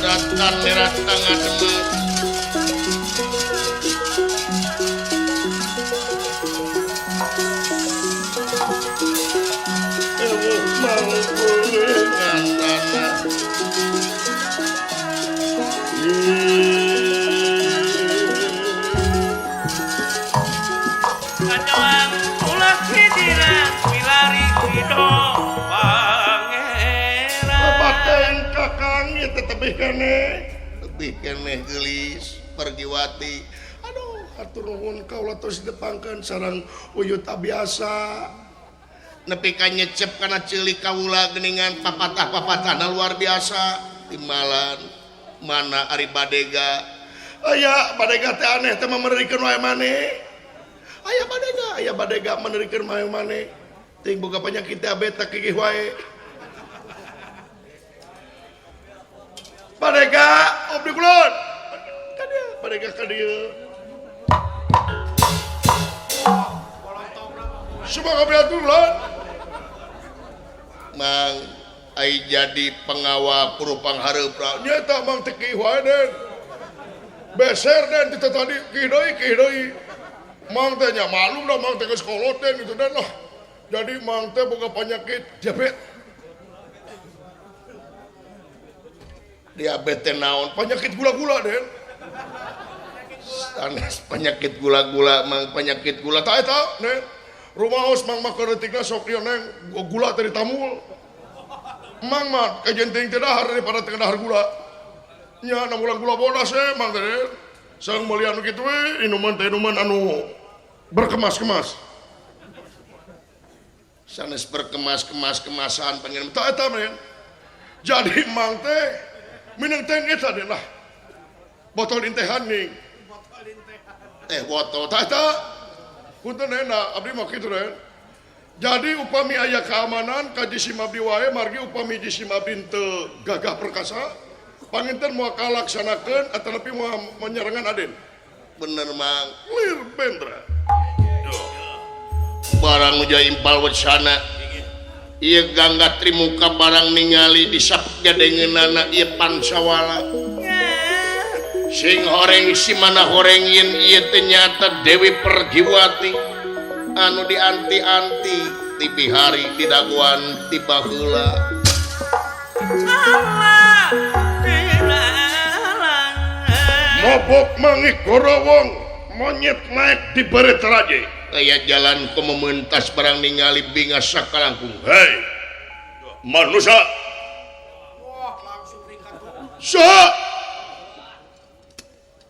Ratan ratang ngademan ewuh mangkulingan tanah. Kanyawang ulah hidiran milari hido pangeran. Kapaten kakang ieu teh tebih keneh. Tebih keneh geulis Pergiwati. Aduh, hatur nuhun kaula tos ditepangkeun sareng uyut abiasa. Nepi ka nyecep kana ceulik kaula geuningan papatah-papatahna luar biasa. Timbalan mana ari badega. Aya badega teh aneh teh memerikeun wae maneh. Aya badega menerikeun wae maneh. Ting boga penyakit diabetes kikih wae. Badega abdi kulon. Ka dieu, badega ka dieu. Semoga beatur. Mang ai jadi pengawal kurupang hareup nya eta mang teh kieu wae den. Beser den teh tadi kieu deui. Mang teh nya malum dah mang teh geus kolot den gitu den lah. Jadi mang teh boga penyakit diabetes. Diabetes naon? Penyakit gula-gula den. Sanes penyakit gula-gula mang penyakit gula ta eta den. Rumaos mang mah keur sok ieu neng gula teh ditamul. Mang mah kajen teuing teh dahar daripada teu dahar gula. Nya namulan gula bodas mang teh. Sang meuli anu kitu we inuman teh inuman anu berkemas-kemas. Sanes berkemas-kemas-kemasan pengen ta eta men. Jadi mang teh minang teh eta den lah. Botol intehan nih. Teh botol ta eta. Punten enak, abdi mah kitu den. Jadi upami aya keamanan ka jisim abdi wae margi upami jisim abdi teu gagah perkasa panginten moal kalaksanakeun atanapi moal menyerangan aden. Bener mang, lir bendra. Barang uja impal wacana. Ieu Gangga Trimuka barang ningali disapgadengeunana ieu Pancawala. Sing horeng si mana horeng yen ieu teh nyata Dewi Pergiwati anu dianti-anti ti bihari di daguan ti baheula. Mobok mangih gorowong monyet naik di beret raje. Aya jalan ku mementas barang ningali binga sakalangkung. Hei manusia. Saha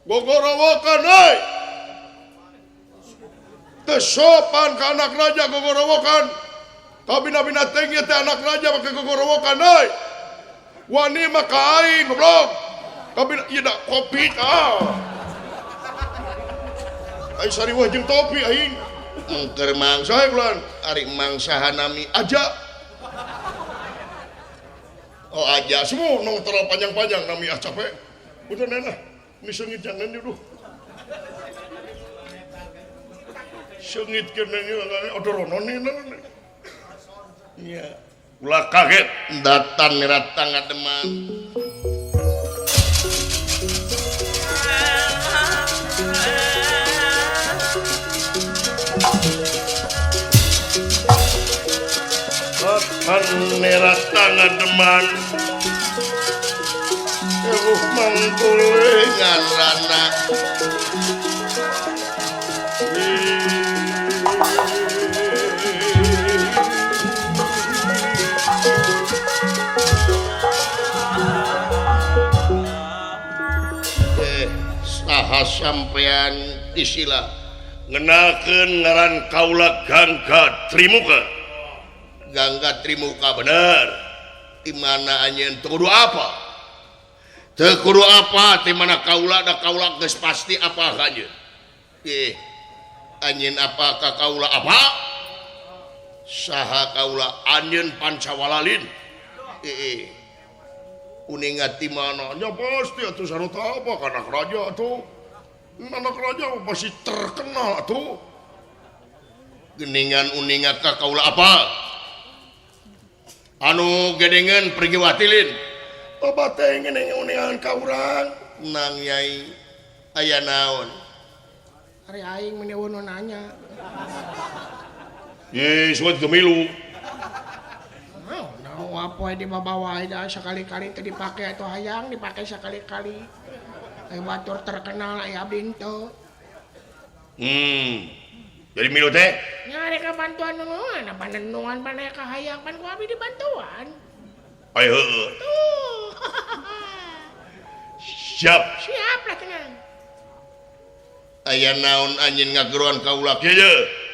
gogorowokan euy. Teu sopan ka anak raja gogorowokan. Kabina-bina teh ieu teh anak raja make gogorowokan euy. Wani mah ka aing goblok. Kabina ieu da kopi ka. Aing sariweuh jeung topi aing. Mengker mangsa ulan ari mangsa hanami aja. Oh aja semua nong terlalu panjang-panjang nami ah capek. Udah nenah. Ini sengit jangan duh. Sengit kene odorono nih. Iya. Ulah kaget datang ratang ngademan. Datang ratang ngademan. Ewuh mangkulingan rana. Saha sampean disila ngenakeun ngaran kaula Gangga Trimuka. Gangga Trimuka bener. Di mana anjeun teu kudu apa? Teu kudu apa di mana kaula da kaula geus pasti apa anjeun. Ih, anjeun apa ka kaula apa? Saha kaula anjeun Pancawalalin. Ih, uninga ti mana? Nya pasti atuh sarota apa ka anak raja atuh. Anak raja pasti terkenal atuh. Geningan uninga ka kaula apa? Anu gedengeun pergiwatilin. Loba teh ngeunang ka urang. Nang Nyai aya naon? Ari aing meni eueuh nanya. Ye, suat gemilu. Naon apa dibawa da sakali-kali teh dipake atuh hayang dipake sakali-kali. Aya batur terkenal aya abdi teu. Jadi milu teh? Nya rek bantuan nunungan, panenungan paneh ka hayang pan ku abdi dibantuan. Ayo heueuh. Tuh. Siap. Siap lah tenang. Aya naon anjeun ngageroan kaula kieu ye?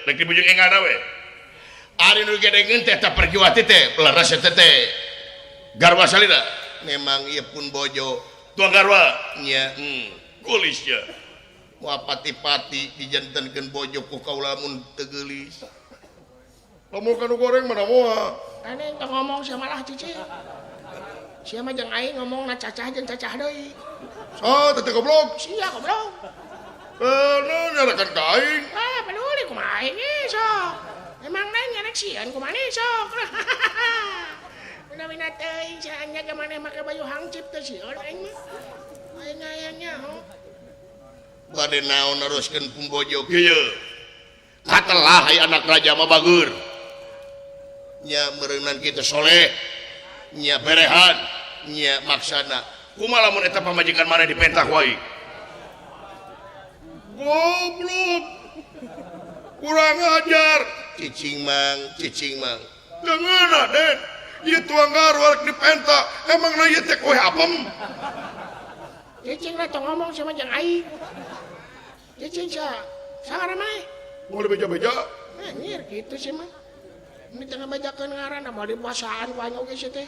Rek dibujung engana we. Ari nu gedengeun teh ta pergiwati teh leres eta teh. Garwa salira. Memang ieu pun bojo. Tuang garwa nya. Geulis nya. Moal pati-pati dijantenkeun bojo ku kaula mun teu geulis. Lamun kanu goreng mana moal. Ane teu ngomong sia malah cicing. Sia mah jeung aing ngomongna cacah jeung cacah deui. Sa teh goblok. Sia goblok. Nu nyarakan ka aing. Ah, peduli kumaha aing sok. Emang lain nyarek sieun kumaha sok. Mina-mina teuing sia nya ge maneh make baju hangcip teh sieun aing mah. Aing hayang nyaho. Bade naon neruskeun pumbojo kieu. Katelah aya anak raja mah bager. Nya meureunan kitu soleh. Nya berehan, nya maksana. Kumaha lamun eta pamajikan maneh dipentak wae? Goblok. Kurang ajar. Cicing mang, cicing mang. Dengeuna, Den. Ieu tuang garwa rek dipentak. Emangna ieu teh koe apem? Cicing lah tong ngomong sama jeung aing. Cicing sia. Saha maneh? Moal dibeja-beja. Anjir kitu sih mah. Ini tengah bajakeun ngaranna moal dipuasaan ku aing oge sia teh.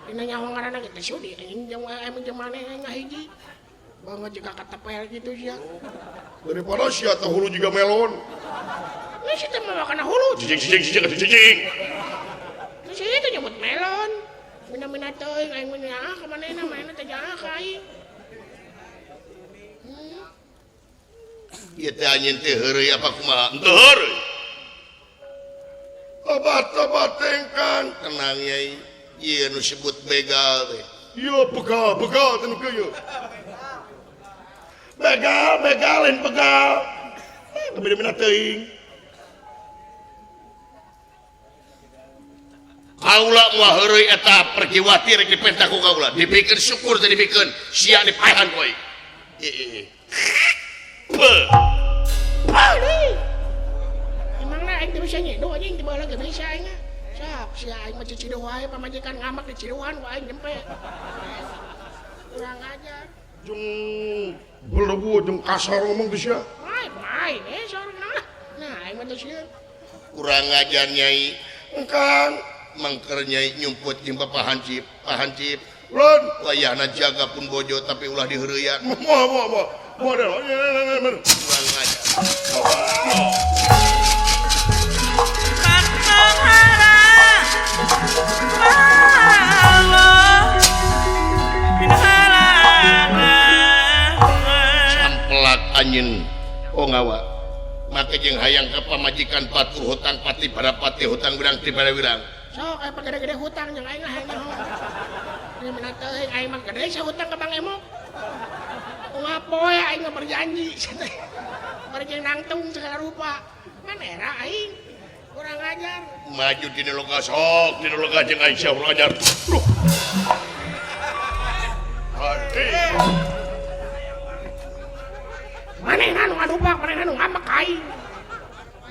Dina nyaho ngaranna ge teh sudi anjing jeung aing jeung maneh ngahiji. Banget juga ketepel gitu sia. Daripada sia teh hulu juga melon. Ini sia teh mawa kana hulu. Cicing cicing cicing cicing. Terus sia teh nyebut melon. Mina-mina teuing aing mah nyaah ka manehna, manehna teh nyaah ka aing. Ieu teh anjeun teh heureuy apa kumaha? Henteu heureuy. Obat-obat tengkang tenang Nyai. Ieu nu sebut begal teh. Ieu begal, begal teh nu kieu. Begal, begal lain begal. Kabina-bina teuing. Kaula moal heureuy eta pergiwati rek dipenta ku kaula. Dipikeun syukur teh dipikeun sia dipaehan ku aing. Ieu. Emangna aing teh bisa nyiduh anjing teu baheula ge bisa aing mah. Sok sia aing mah ciciduh wae pamajikan ngamak diciduhan ku aing jempe. Kurang ajar. Jeung belegu jeung kasar ngomong teh sia. Main main eh sorang lah. Nah aing mah teh sieun. Kurang ajar Nyai. Engkang mangker Nyai nyumput jeung Bapak Hansip, Pak Hansip. Ulun wayahna jaga pun bojo tapi ulah diheureuyan. Moal moal moal. Model kurang ajar. Sampelak anjeun oh ngawa. Make jeung hayang ka pamajikan patuh hutang pati barapati hutang wirang ti bara wirang. Sok aya gede-gede hutang jeung aing lah nyaho. Ieu mah teuing aing mah gede sahutang ka Bang Emok. Ngapoe aing mah berjanji bari jeung nangtung segala rupa. Man era aing kurang ajar. Maju dina loga sok, dina loga jeung aing sia kurang ajar. Duh. Manehna nu ngadupak, manehna nu ngambek ka aing.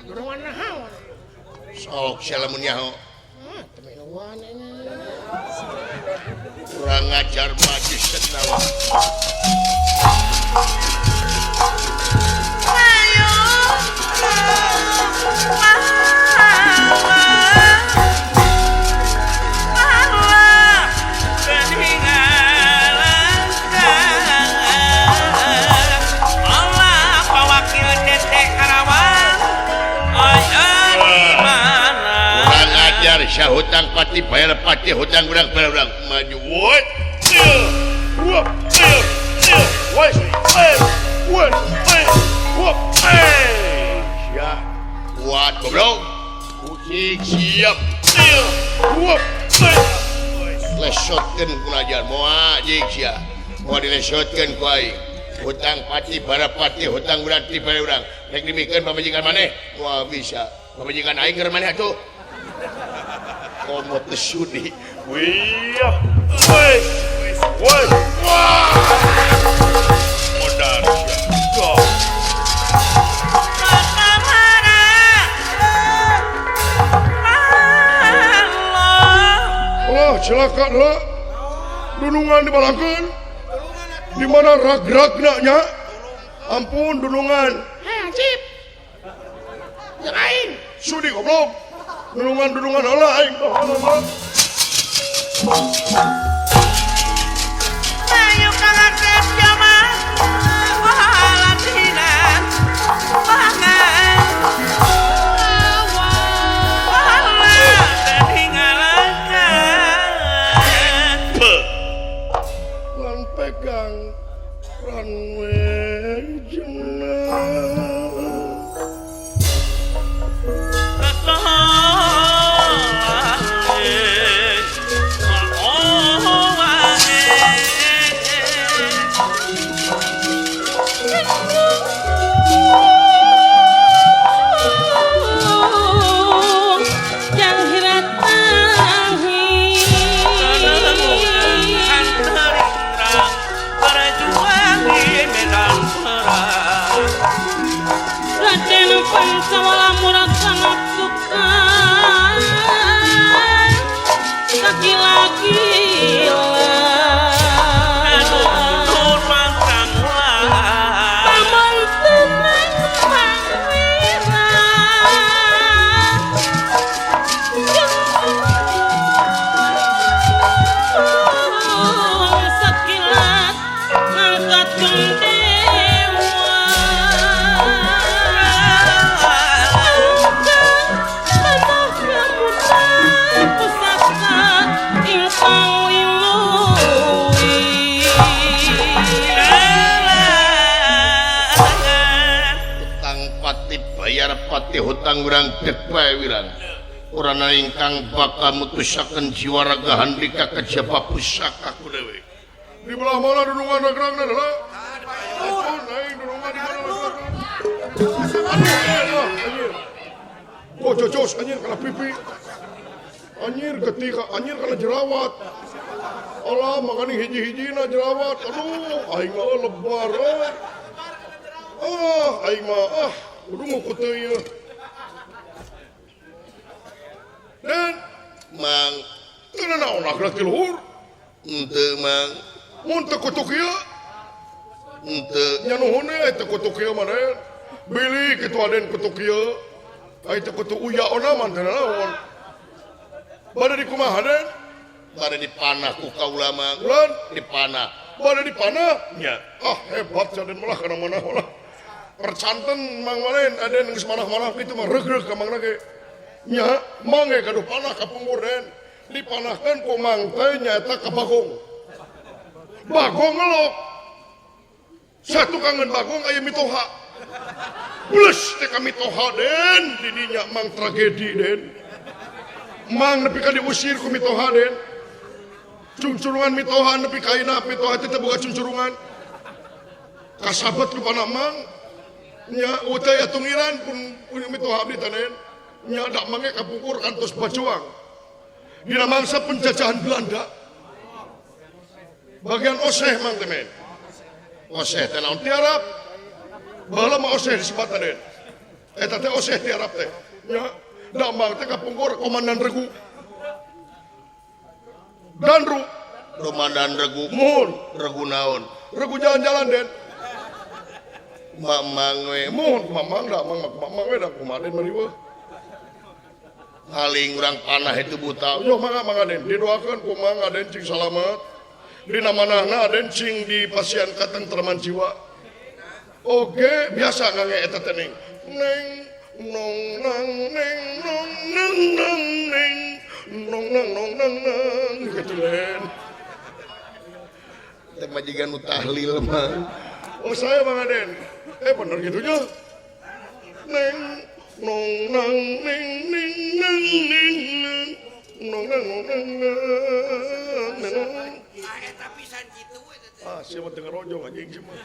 Dorongan naon? Sok sia lamun nyaho. Hah, teu miluan aing. Kurang ajar maju senawa. Ajar hutang pati bayar pati hutang urang bayar urang maju woi woi woi woi woi sia kuat goblok kucing siap woi Dilesotkeun kunajan moal jig sia. Moal dilesotkeun ku aing. Hutang pati barapati hutang urang ti bae urang. Rek dimikeun pamajikan maneh moal bisa. Pamajikan aing keur maneh atuh. Komo teu sudi. Wih. Woi. Woi. Wah. Modar sia. Allah celaka lah. Dunungan dibalangkeun. Di mana rag-ragna nya? Ampun dunungan. Hei, Hansip. Jeung aing. Sudi goblok. Dunungan-dunungan heula aing. Ayo karakter jaman walatinan bangan lan pegang runway jenah. Pati hutang urang dek bae wirang. Urang ingkang bakal mutusaken jiwa raga handika kejaba pusaka ku dewe. Di belah mana dunungan ragragna heula? Ampun aing dunungan di mana ragragna? Aduh, anjir. Oh cocos anjir kana pipi. Anjir ketika anjir kana jerawat. Allah makani hiji-hijina jerawat. Aduh, aing mah lebar. Ah, aing mah ah. Udah mau kutu ya. Dan mang teu naon lak ti luhur. Henteu mang. Mun teu kutu kieu. Henteu nya nuhun we teu kutu kieu mah den. Bilih kitu aden kutu kieu. Ai teu kutu uya ona mah teu naon. Bade di kumaha den? Bade dipanah ku kaula mang. Ulan dipanah. Bade dipanah? Nya. Ah hebat sia den malah kana manah lah. Percanten mang malen aden geus manah-manah kitu mah regreg ka mangna ge. Nya mang ge gaduh panah ka pungkur den. Dipanahkeun ku mang teh nyaeta ka Bagong. Bagong ngelok. Satukangeun Bagong aya mitoha. Plus teh ka mitoha den di dinya mang tragedi den. Mang nepi ka diusir ku mitoha den. Cuncurungan mitoha nepi ka ayeuna mitoha teh teu boga cuncurungan. Kasabet ku panah mang. Nya utai atungiran pun punya mitoha abdi tanen. Nya dak mange kapungkur kantos bajuang. Dina mangsa penjajahan Belanda. Bagian oseh mang temen. Oseh teh naon tiarap. Baheula mah oseh disebat tanen. Eta teh oseh tiarap teh. Nya dak mang teh kapungkur komandan regu. Danru komandan regu mun regu naon? Regu jalan-jalan den. Mamang we mun mamang da mang mamang we da kumaha den mariweuh. Paling urang panah itu buta. Yo mangga mangga den didoakeun ku mangga den cing salamet. Dina manahna den cing di pasian katentraman jiwa. Oke, biasa ngange eta teh ning. Neng nong nang neng nong nang nang neng nong nang nong nang nang kitu den. Teh majikan nu tahlil mah. Oh saya Bang Aden. Bener gitu nya. Neng nong nang neng neng nang neng nang nong nang nong nang nang neng Eta pisan kitu we teh. Ah, sia mah teu ngarojong anjing sia mah.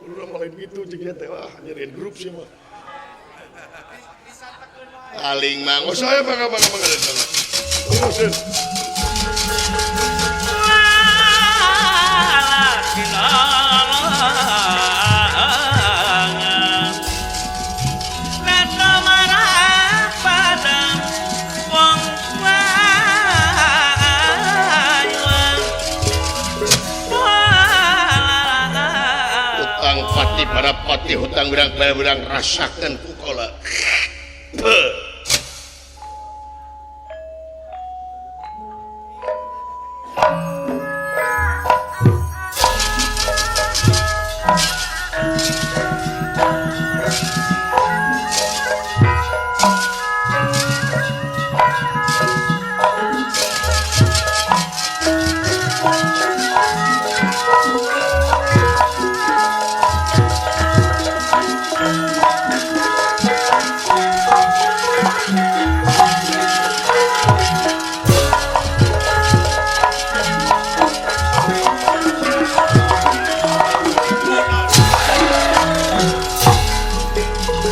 Urang lain gitu jeung teh wah nyeriin grup sia mah. Aling mang. Oh saya bangga bangga bangga bangga. Terusin. Hutang pati para pati hutang berang berang rasakan ku kaula.